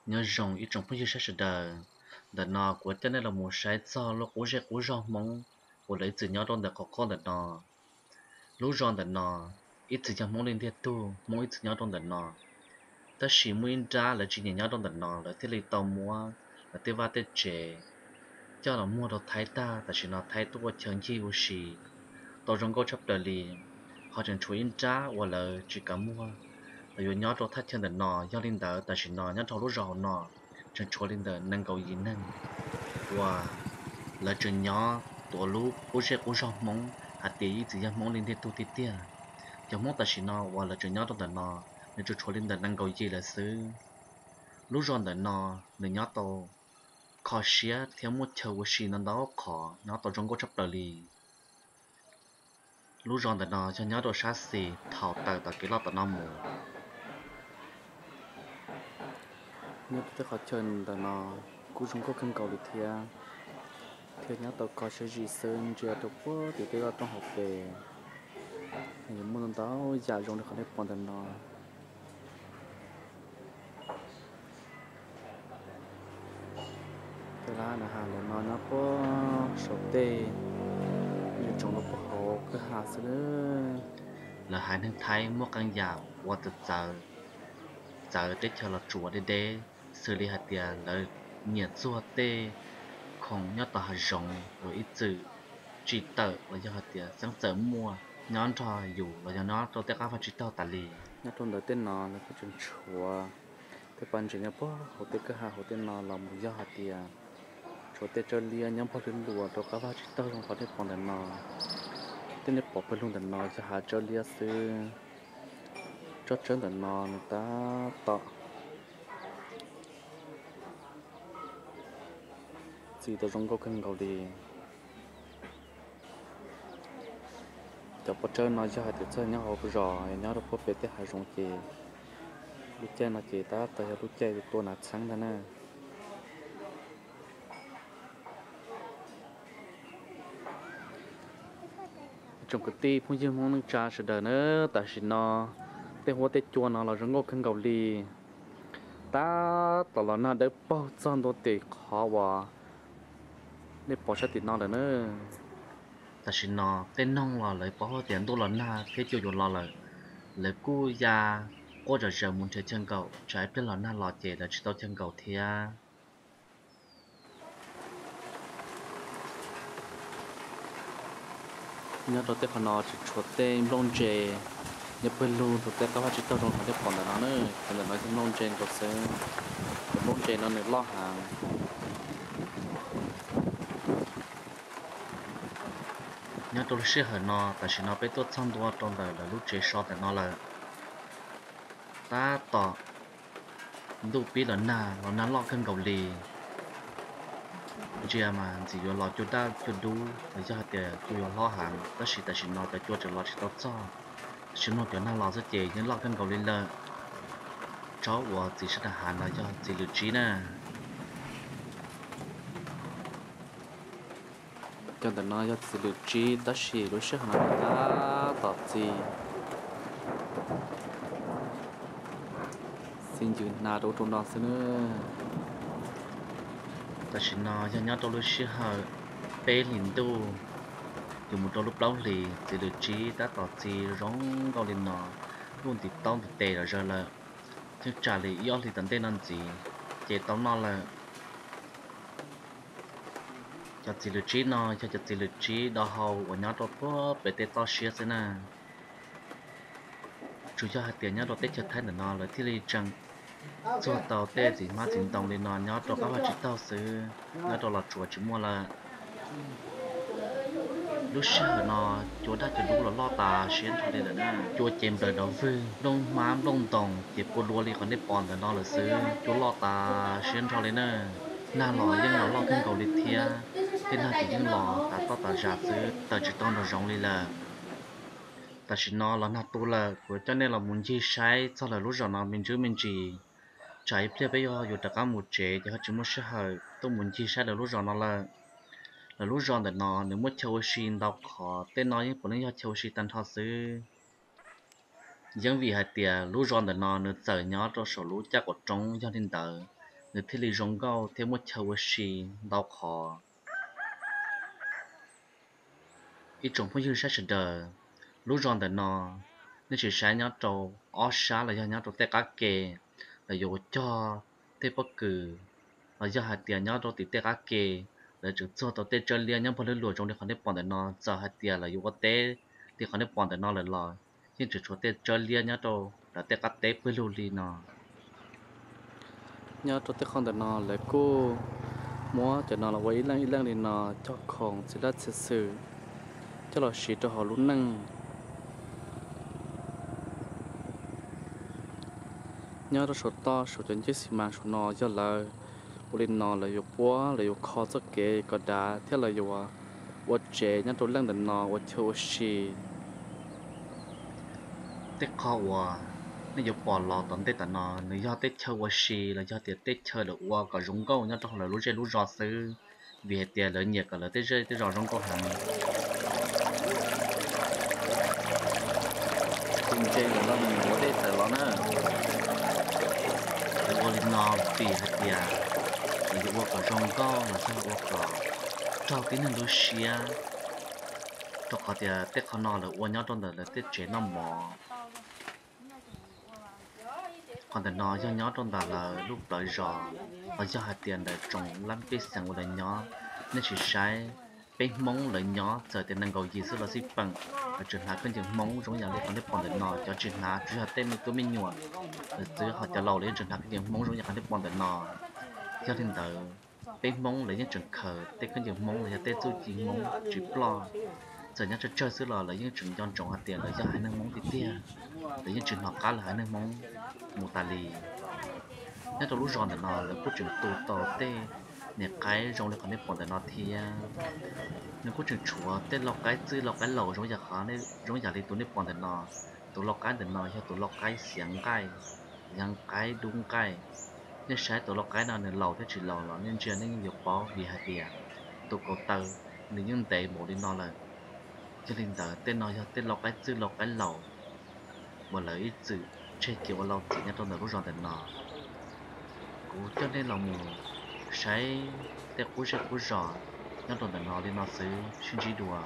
Nyob zoo ib tsoom phooj ywg saib sawv daws, ntawm no kuv coj nej los mus saib txog lub qub zej qub zog Hmoob uas lawv ib txwm nyob rau ntawm qhov qub ntawm no. Lub zos ntawm no ib txwm yog Hmoob li ntiag tug, Hmoob ib txwm nyob rau ntawm no. Tab sis muaj ib nrab lawv tsis nyiam nyob rau ntawm no, lawv thiaj li tau muab lawv tej vaj tej tsev coj los muag rau Thaib tag, tam sim no Thaib tuaj ua chaw ncig ua si tau zoo nkauj tshaj plaws li. Ho tseem tshuav ib nrab uas lawv tsis kam muag, lawv yuav nyob rau thaj chaw ntawm no. Yog li ntawd tam sim no nyob rau lub zos hauv no tseem tshuav li ntawm nees nkaum yim neeg uas lawv tseem nyob tuav lub qub zej qub zog Hmoob hais tias ib txwm yog Hmoob li ntiag tug tiag tiag. Cov Hmoob tam sim no uas lawv tseem nyob rau ntawm no, nws tsuas tshuav li ntawm nees nkaum yim lawm xwb. Lub zos ntawm no nws nyob tau kho siab thiab muaj chaw ua si ntau ntau qhov, nyob tau zoo nkauj tshaj plaws li. Lub zos ntawm no yog nyob rau sab xis thaum tawm tom kev loj tom no mus. Nyob rau tej qhov chaw ntawm no kuj zoo nkauj kawg nkaus li thiab, thiab nyob tau kho siab zim xwb, ntsia rau puag tim tej loj roob hauv pes, nws muaj ntau yam zoo li qhov nej pom ntawm no. Tej lab na has ntawm no nyob puag saum tej, nws tsoom rau puag hauv kwj ha xwb na. Lawv haiv neeg Thaib muaj qee yam uas txawv txawv teb chaws los tsuas deb deb, xws li hais tias lawv nyiam txuag tej khoom nyob tom hav zoov uas ib txwm tsis tawm los yog hais tias xeeb txawm muaj nyob nrog yus los yog nyob rau tej qab vaj tsib taug tas li. Nyob rau ntawm tej no lawv kuj tseem tshuav tej pas ntses nyob puag hauv tej kwj ha hauv tej no los mus yog hais tias tshuav tej tsawb liab nyob npog lwg luas rau qab vaj tsib taug zoo qhov nej pom ntawm no. Tej nej pom pawg lug ntawm no yog hav tsawb liab xwb. Tsob tsawb ntawm no nws tab tom txi tau zoo nkauj kawg nkaus li. Cov pob tsawb no yog hais tias txawj nyob hauv zos, nyob rau puag pem tej hav zoov ces lub caij no ces tab tom yog lub caij tua nas txheeb ntag na. Tsoom kwv tij phooj ywg Hmoob neej tsa sawv daws na, tam sim no tej huab tej cua no los zoo nkauj kawg nkaus li. Tab tom los nag dawb paug txog ntua tim qhov uas nej pom sab tim no lawm na. Tam sim no tej noog los lawv paub hais tias ntuj los nag thiab cua yuav los lawm, lawv kuj ya quaj zom zaws mus nrhiav chaw nkaum, tsam ib pliag los nag los ces lawv tsis tau chaw nkaum thiab. Nyob rau tej qhov no tseem tshuav tej nplooj ntse nyob pawg lug rau tej qab vaj tsib taug zoo qhov nej pom ntawm no na. Qhov ntawm no yog nplooj ntse nkaus xwb, cov nplooj ntse no nws loj heev. Nyob rau lub sij hawm no tam sim no peb tuaj txog ntua rau ntawm lawv lub tsev so ntawm no lawm. Tab tom ntuj pib los nag, los nag loj kawg nkaus li. Ntsia mas ntxim yuav los cua daj cua dub los yog hais tias cua yuav hlob heev, tab sis tam sim no cov cua tseem los tsis tau txog, tab sis mloog cov nag los xwb ces yeej loj kawg nkaus li lawm. Tsob uas txiv sab nram hav no yog txiv lwm tsib na. Cov ntawm no yog txiv lwm tsib tab sis lub sij hawm no tab tom txi, txi ncws hnav rau ub rau no xwb na. Tam sim no yog nyob rau lub sij hawm peb hlis ntuj yuav mus rau lub plaub hlis, txiv lwm tsib tab tom txi zoo nkauj li no, luaj ntiv taub ntiv tes los zaws lawm. Yeej tsam li ib ob hlis tom ntej no ntxiv ces tau noj lawm. Cov txiv lwm tsib no yog cov txiv lwm tsib do hau uas nyob rau puag pem tej toj siab xwb na. Tsuas yog hais tias nyob rau teb chaws Thaib ntawm no lawv thiaj li tseem txuag tau tej txiv hmab txiv ntoo li no nyob rau qab vaj tsib taug xwb, nyob rau Los Tsuas tsis muaj lawm. Lub sij hawm no cua daj cua dub los loj tas siab nrho li lawm na. Cua ces nplawm nrov vwg, nplooj hmab nplooj ntoo ces pua lua li qhov nej pom ntawm no lawm xwb. Cua loj tas siab nrho li na. Nag los yeej los loj kawg nkaus li thiab, tej nag ces yeej los tas toj tas zas xwb, tawm tsis tau nraum zoov li lawm. Tam sim no los nag tu lawm, kuv coj nej los mus ncig saib txog lawv lub zos no me ntsis me ntsis. Tsam ib pliag peb yog yuav rov qab mus tsev ces ho tsis muaj sij hawm tuaj mus ncig saib lawv lub zos no lawm. Lawv lub zos ntawm no nws muaj chaw ua si ntau qhov, tej no yeej puav leej yog chaw ua si tag nrho xwb. Yeej vim hais tias lub zos ntawm no nws txawm nyob rau saum lub caj qaum roob, yog li ntawd nws thiaj li zoo nkauj thiab muaj chaw ua si ntau qhov. Ib tsoom phooj ywg saib sawv daws, lub zos ntawm no, nej sim saib nyob rau ob sab los yog nyob rau tej qab ke, lawv yuav cog tej pob kws, los yog hais tias nyob rau tim tej qab ke, lawv tseem txog tau tej tsawb liab nyob npog lwg luam zoo li qhov nej pom ntawm no. Txawm hais tias lawv yuav ua teb li qhov nej pom ntawm no lawm los yeej tseem tshuav tej tsawb liab nyob rau lawv tej qab teb pawg lug li no. Nyob rau tej qhov ntawm no lawv kuj muab cov no los ua ib leej ib leej li no cog khoom txiv lab txiv xwm coj los siv rau hauv lub neej. Nyob rau saum toj saum cov ncej xi mas saum no yog lawv ua li no, lawv yuav puab, lawv yuav kho txoj kev kom dav thiab lawv yuav ua tsev nyob rau leej ntawm no ua chaw ua si. Tej qhov uas nej yuav pom los tom ntej tom no nws yog tej chaw ua si los yog tias tej chaw lawv ua kom zoo nkauj nyob rau hauv lawv lub zej lub zos xwb, vim hais tias lawv nyiam kom lawv tej zej tej zos zoo nkauj heev. Tus ntse los mus ua dej tawm los na. Lawv ua li no vim hais tias lawv yuav ua kom zoo nkauj los yog ua kom raug tib neeg lub siab, rau qhov tias tej qhov no lawv ua nyob rau ntawm lawv tej tsev noj mov. Qhov ntawm no yog nyob rau ntawm lawv lub plawv zos, los yog hais tias ntawm tsoom lab pej xeem uas lawv nyob. Nej sim saib, peb Hmoob lawv nyob txawm tias nees nkaum yim xwb los xij peem, lawv tseem hnav khaub ncaws Hmoob zoo yam li qhov nej pom ntawm no. Cov tsis hnav tsuas yog tej me tub me nyuam lawm xwb, ho cov laus lawv yeej tseem hnav khaub ncaws Hmoob zoo yam qhov nej pom ntawm no. Yog li ntawd, peb Hmoob lawv yeej tseem khaws tej khaub ncaws Hmoob los yog tej txuj ci Hmoob tsis ploj. Txawm nyob tsawg tsawg xwb los lawv yeej tseem nco ntsoov hais tias lawv yog haiv neeg Hmoob tiag tiag, lawv yeej tsis hnov qab lawv haiv neeg Hmoob mus tas li. Nyob rau lub zos ntawm no lawv kuj tseem tu tau tej niam qaib zoo li qhov nej pom ntawm no thiab. Nws kuj tseem tshuav tej lau qaib txwj lau qaib laus zoo yam li tus nej pom ntawm no. Tus lau qaib ntawm no yog tus lau qaib xiav nqaij, yog qaib dub nqaij. Nej saib tus lau qaib no nws laus thiab tsis laus los nej ntsia nej yeej yuav paub vim hais tias tus kaus taw nws yeej ntev npaum li no lawm. Yog li ntawd tej no yog tej lau qaib txwj lau qaib laus uas lawv ib txwm tseg cia ua lau txim nyob rau ntawm lub zos ntawm no. Kuv coj nej los mus saib tej qub zej qub zos nyob rau ntawm no li no xwb, sib ntsib dua.